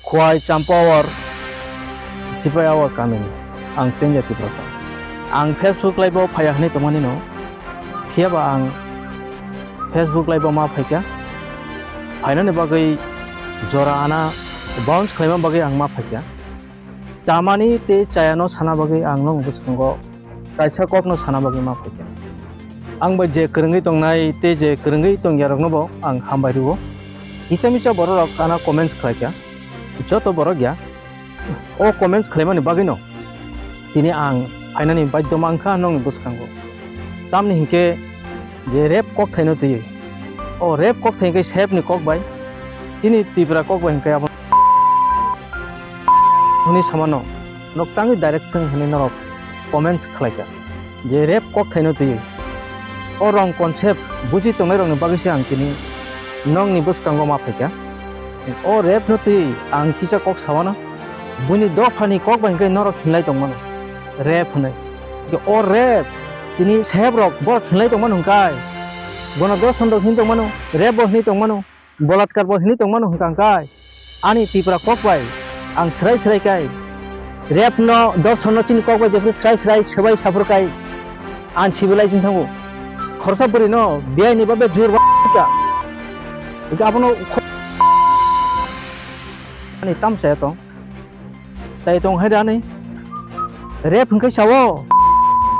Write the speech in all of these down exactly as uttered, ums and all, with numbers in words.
Khwai Champawar, Sipai Awar kamini. Ang Chengya Tiprasa. Ang Facebook live o phaiya hwnwi tongmani no. Phiya ba ang Facebook live o ma phaikha. Phainani bagwi jora ana bounce khlaima bagwi ang ma phaikha. Chamani tei chayano sana bagwi ang nokni bwskango kaisa kokno sana bagwi ma phaikha. Ang bai je kwrwngwi tongnai tei je kwrwngwi tongyarokno bo ang hambai rwo. Kisa misa bororok ana comments khlaikha. Joto borok ya. O comments khlaimani bagwino tini ang phainani baidhyo mankha nokni bwskango. Tamni hinkhe je rap kokthaino twiwi. O rap kokthai hinkhe sahebni kok bai. Tini Tripura kok bai hinkhe abo hwnwi samano. Nok tangwi direct swng hwnwi norok comments khlaikha. Je rap kokthaino twiwi. O wrong concept buji tongnairokni bagwi se ang tini nokni bwskango ma phaikha. O rap no twiwi ang kisa kok sawana. Buini dophani kok bai hwnkhe norok hinlai tongmano. Rap hwnwi. Hwnkhe o rap tini sahebrok borok hinlai tongmano hwnkhe. Bono dorsonrok hinwi tongmano. Rap bo hinwi tongmano. Bolatkar bo hinwi tongmano hwnkha hwnkhe ani Tripura kok bai ang swrai swrai kai rap no dorson no chini kok bai jephru swrai swrai swbai saphuru kai ang sibilai chwng thango. Khoroksa bwrwi no biyai ni babe jur ba ka. Ika abono kho-, ani tam chaya tong. Tai tong hai rani. Rap hwnkhe sao.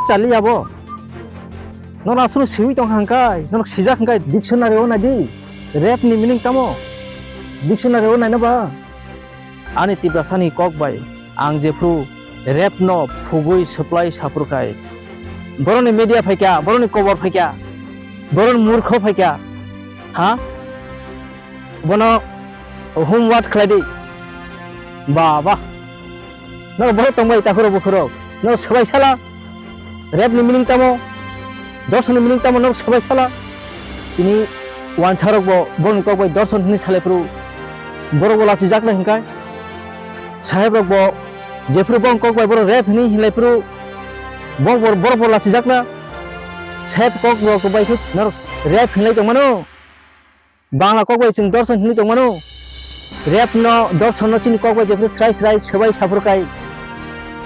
Chali abo. Nono aswk siwi tong hangkai, nono sijak hangkai dictionary o nai di. Rap ni meaning tamo? Dictionary o naina ba? Ani Tiprasani kok bai ang jephru rap no phugwi supply saphuru kai. Boroni media phaikha, boroni kobor phaikha, boroni murkho phaikha. Ha? Bono homework khlai di. Ba, ba. Norok bohrok tongbai takhurok bukhurok. Norok swbai sala. Rap ni meaning tamo? Dorson ni meaning tamo norok swbai sala? Tini wansarok bo borokni kok bai dorson hwnwi salai phuru borok bo lachijaknai hwnkhai. Saheb rok bo jephuru borokni kok bai borok rap hwnwi hinlai phuru borok bo, borok bo lachijakna. Saheb kok rok bai khe norok rap hinlai tongmano. Bangla kok bai chwng dorson hinwi tongmano. Rap no dorson no chini kok bai jephru srai srai swbai saphuru kai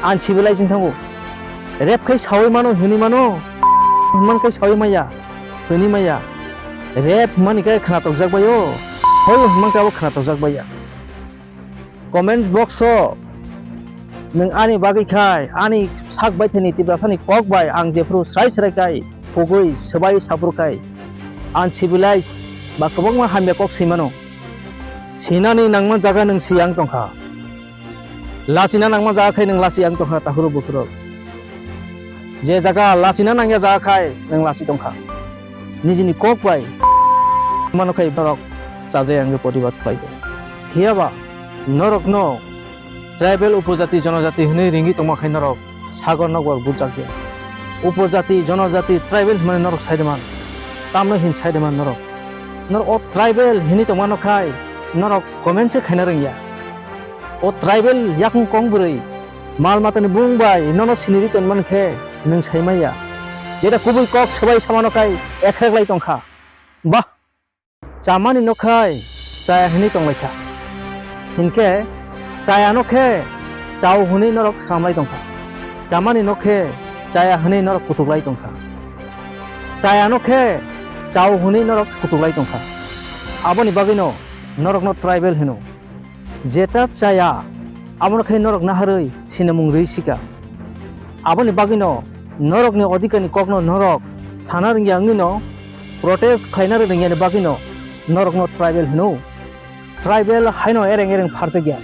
ang sibilai chwng thango. Rap khai sawi mano hinwi mano. Hwnman khai sawi maya, hwnwi maya. Rap hwnmani khai khna tokjak bai o. Hoi hwnman khai abo khna tokjak bai ya. Comment box o nwng ani bagwi khai, ani sak baithani Tiprasani kok bai ang jephru srai srai khai, phugwi swbai saphuru khai, ang civilized ba kwbangma hamya kok swi mano. Sinani nangma jaga nwng siyang tongkha. Lachina nangma jaga khai nwng lachiyang tongkha, takhurok bukhurok. Je jaga lachina nangya jaga khai nwng lachi tongkha. Nijini kok bai mano khai norok chajai ang protibad khlai. Phiya ba norok no tribal upojati jonojati hwnwi ringwi tongma khai norok sagor nokbar bujak ya. Upojati jonojati tribal hwnmani norok sai de man. Tamno hin sai de man norok. Norok o tribal hwnwi tongma no khai norok comment se khaina rwngya. O tribal yakung kong bwrwi mal matani bung bai nono siniri tonman khe nwng sai maya. Jeta kubui kok swbai samano kai ekhrek lai tongkha. Bah, chamani no khai chaya hinwi tonglaikha. Hinkhe chaya no khe chao hinwi norok samlai tongkha. Chamani no khe chaya hinwi norok kutuklai tongkha. Chaya no khe chao hinwi norok kutuklai tongkha. Aboni bagwino norokno tribal hino. Jeta chaya, abono khai norok naharwi sinamung rwi sika. Aboni bagwino norokni odhikarni kokno norok sana rwngya wngwino protest khlaina rwngyani bagwino norokno tribal hino. Tribal haino ereng ereng pharjakya.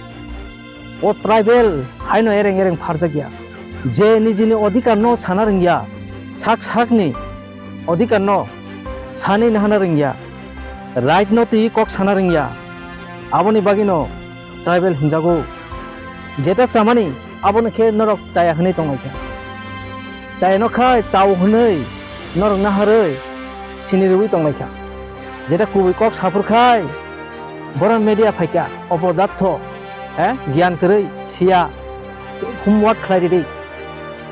O tribal haino ereng ereng pharjakya. Je nijini odhikarno sana rwngya, sak sakni odhikarno sanwi nahana rwngya. Right no twi kok sana rwngya. Aboni bagwino tribal hinjago. Jeta chamani abono khe norok chaya hwnwi tonglaikha. Chaya no khai chao hwnwi norok naharwi sini rwui tonglaikha. Jeta kubui kok saphur khai boron media phaikha, opodakto, eh, giyan kwrwi siya, homework khlai ridi.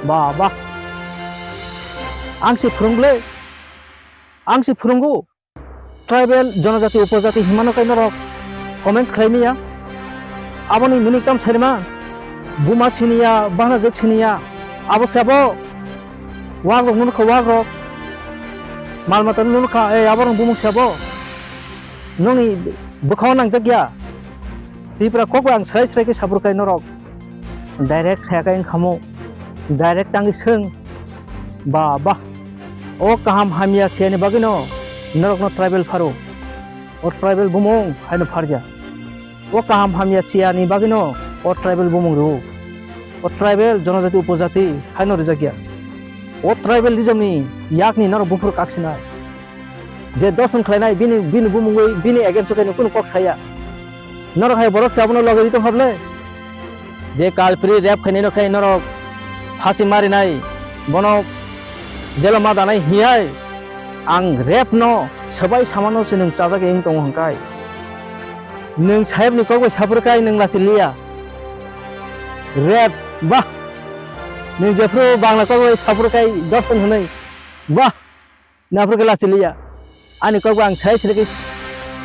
Ba, ba. Ang se phwrwng ble. Ang se phwrwngo. Tribal, jonojati, upojati hinmano kai norok comments khlai maya. Aboni minik tam sairima. Buma siniya, bana jek siniya. Abo se abo. Wak rok nukha, wak rok. Mal mata nukha, ei abo rok bumung se abo. Nokni bwkhao nangjak ya. Tipra kok ang srai srai khe saphur kai norok. Direct saya kai wngkhamu. Direct tangwi swng. Ba, ba. O kaham hamya siyani bagwino norokno tribal pharo. O tribal bumung haino pharya. O kaham hamya siyani bagwino o tribal bumung rwo. O tribal jonojati upojati haino rijak ya. O tribalism ni yakni norok buphuru kaksinai. Je doson khlainai bini, bini bumungwi bini against o khaino kunu kok saya. Norok hai borok se abono loge ri tong hable. Je kalpri rep khainai no khai norok phasi marinai bono jelo ma danai hiyai. Ang rep no swbai samano se nwng chajak wng tongo hwnkai. Nwng saheb ni kok bai saphur kai nwng lasi liya. Rep, bah. Nwng jephru bangla kok bai saphur kai doson hwnwi. Bah. Naphru khe lachiliya. Ani kok ang sai srikhe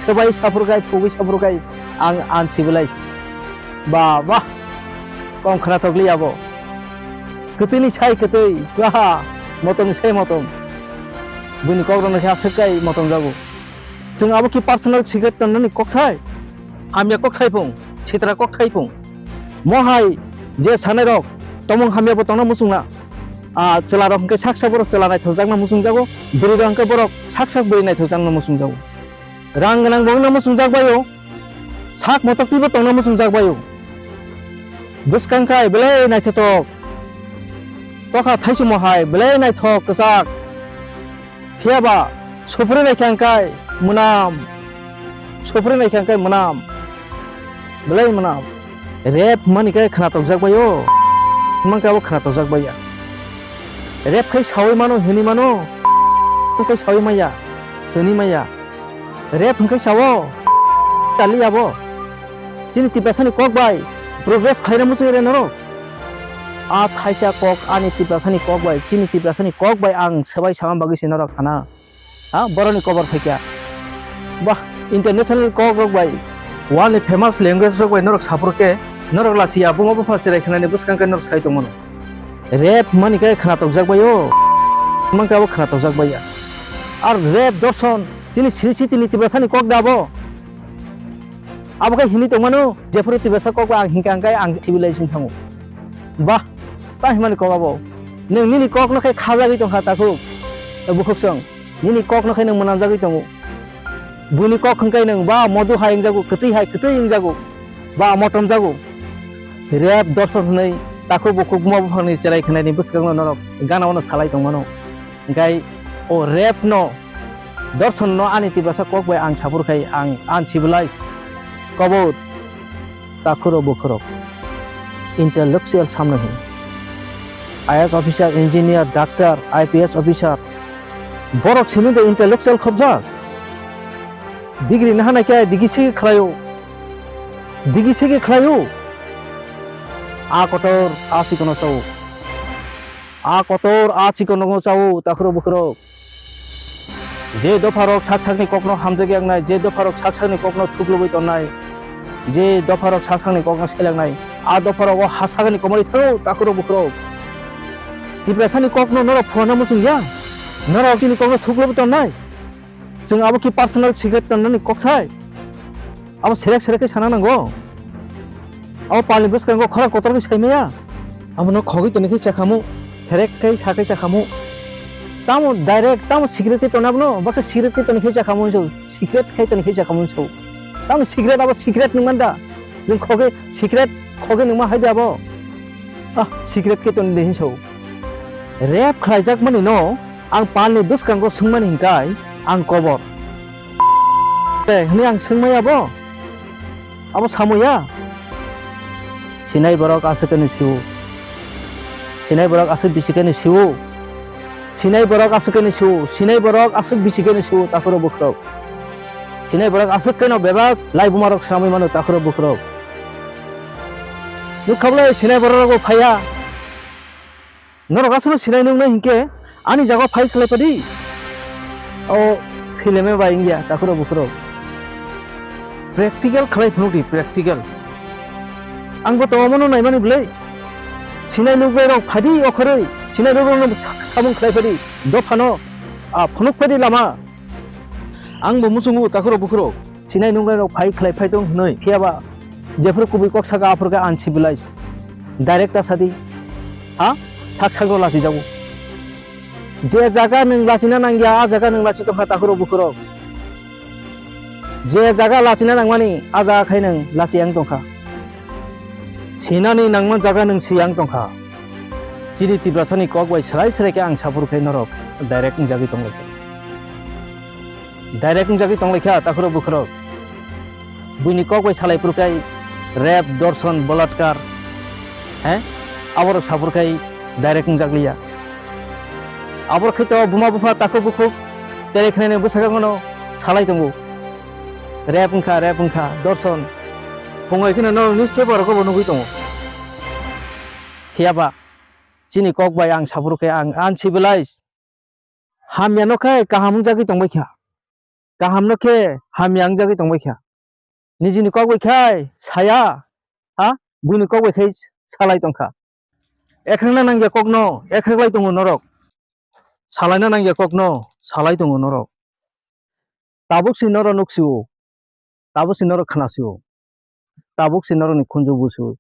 swbai saphur kai, phugwi saphur kai, ang, ang sibilai. Ba, ba. Kom khna thokliya bo. Kwtwini sai kwtwi, ba. Motom ni sai motom. Buini kok rokno khe aswk kai motom jago. Chwng abo ki personal secret tongnani kokthai? Hamya kokthai phung, sitra kokthai phung. Mohai je sanai rok tomung hamya bo tongna muchungna. A chwla rok hwnkhe sak sak borok chwla naithokjakna muchungjago, bwrwi rok hwnkhe borok sak sak bwrwi naithokjakna muchungjago. Rang gwnang bo wngna muchungjak baio, sak motok twibo tongna muchungjak baio. Bwskang kai belai naithotok, tokha thaisimo hai belai naithok kwchak. Phiya ba, sopri naikha hwnkhe mwnam. Sopri naikha hwnkhe mwnam. Belai mwnam. Rep hwnmani khe khna tokjak bai o. Hwnmang khe abo khna tokjak bai ya. Rep khai saui mano, hini mano. Khai saui maya, hini maya. Rep hwnkhe sao. Tali abo. Chini Tiprasani kok bai progress khlaina muchung re norok. A thaisa kok, ani Tiprasani kok bai, chini Tiprasani kok bai ang swbai sama bagwi se norok khana. Ha, boroni kobor phaikha. Bah, international kok rok bai, world ni famous language rok bai norok saphur khe, norok lachiya, buma bupha cherai khnani bwskang khe norok sai tongmano. Rep hwnmani khe khna tokjak bai o. Hwnmang khe abo khna tokjak bai ya. Ar rep dorson, chini sri siti ni Tiprasani kok da bo. Abo khe hini tongmano, jephuru Tiprasa kok ang hinkha hwnkhe ang civilization thango. Bah, ta himani kok abo. Nwng nini kokno khe khajagwi tongkha takhuk, bukhuk song. Nini kokno khe nwng mwnamjagwi tongo. Buini kok hwnkhe nwng ba modu hai wngjago, kwtwi hai kwtwi wngjago, ba motomjago. Rep dorson hwnwi takhuk bukhuk buma buphangni cherai khnaini bwskango norok gana-o no salai tongmano. Hwnkhe o rep no Dorson no ani Tiprasa kok bai ang saphur khai ang uncivilized. Kobor takhuro bukhurok intellectual samno hin. I A S officer, engineer, doctor, I P S officer. Borok simi de intellectual khobjak. Degree naha nai khe digi sigi khlaio. Digi sigi khlaio. A kotor a chikono chao. A kotor a chikono chao takhuro bukhurok. Je dopharok sak sakni kokno hamjak yaknai, je dopharok sak sakni kokno thuklubui tonnai, je dopharok sak sakni kokno seleknai, a dopharok o ha sakni komori thango takhurok bukhurok. Tiprasani kokno norok phuarna muchung ya, norok chini kokno thuklubui tonnai. Chwng abo ki personal secret tonnani kokthai? Abo selek selek khe sana nango. Abo palni bwskango khorang kotor khe sai maya. Abono khogwi toni khe chakhamu, therek khe sa khe chakhamu. Tamo direct, tamo secret khe toni abono, baksa secret khe toni khe chakhamu hinso, secret khe toni khe chakhamu hinso. Tamo secret abo secret nungman da? Jwng khogwi secret khogwi nungma hai de abo. Ah, secret khe toni de hinso. Rep khlaijak mani no ang palni bwskango swngmani hinkai ang kobor. Te hwnwi ang swngmaya bo? Abo samoya? Sinai borok aswk khe ni siwo. Sinai borok aswk bisi khe ni siwo. Sinai borok aswk khe ni siwo. Sinai borok aswk bisi khe ni siwo takhuro bukhurok. Sinai borok aswk khe no bebak lai buma rok swnamwi mano takhuro bukhurok. Nukha bwlai sinai borok rok bo phaiya. Norok aswkno sinai nuknai hinkhe ani jaga file khlai padi. O sileme bai wngya takhurok bukhurok. Practical khlai phunukdi, practical. Ang bo tongmano naimani bwlwi. Sinai nuknai rok phadi okhorwi, sinai nuknai rok sa-, samung khlai phadi, dophano, a, phunuk phadi lama. Ang bo muchungo takhurok bukhurok. Sinai nuknai rok phai khlai phai tong hwnwi, phiyaba jephuru kubui kok saka aphuru khe uncivilized. Direct ta sadi. Ha? Thak sakno lachijago. Je jaga nwng lachina nangya, a jaga nwng lachi tongkha takhurok bukhurok. Je jaga lachina nangmani, a jaga khai nwng lachi yang tongkha. Sinani nangma jaga nwng si yang tongkha. Chini Tiprasani kok bai swrai swrai khe ang saphuru khe norok direct wngjagwi tonglaikha. Direct wngjagwi tonglaikha takhurok bukhurok. Buini kok bai salai phuru khe rape, dorson, balatkar, he? Aborok saphuru khe direct wngjak liya. Aborok khe to buma bupha takhuk bukhuk tere khnene bwsakangno salai tongo. Rape wngkha, rape wngkha, dorson. Phungai kheno no newspaper rogo bo nugwi tongo. Phiyaba chini kok bai ang saphuru khe ang uncivilized. Hamya no khe kaham wngjagwi tongbai kha. Kaham no khe hamya wngjagwi tongbai kha. Nijini kok bai khai saya, ha? Buini kok bai khai salai tongkha. Ekhrengna nangya kokno, ekhrek lai tongo norok. Salaina nangya kokno, salai tongo norok. Tabuk si norok nuksio, tabuk si norok khnasio, tabuk si norokni khunju busio,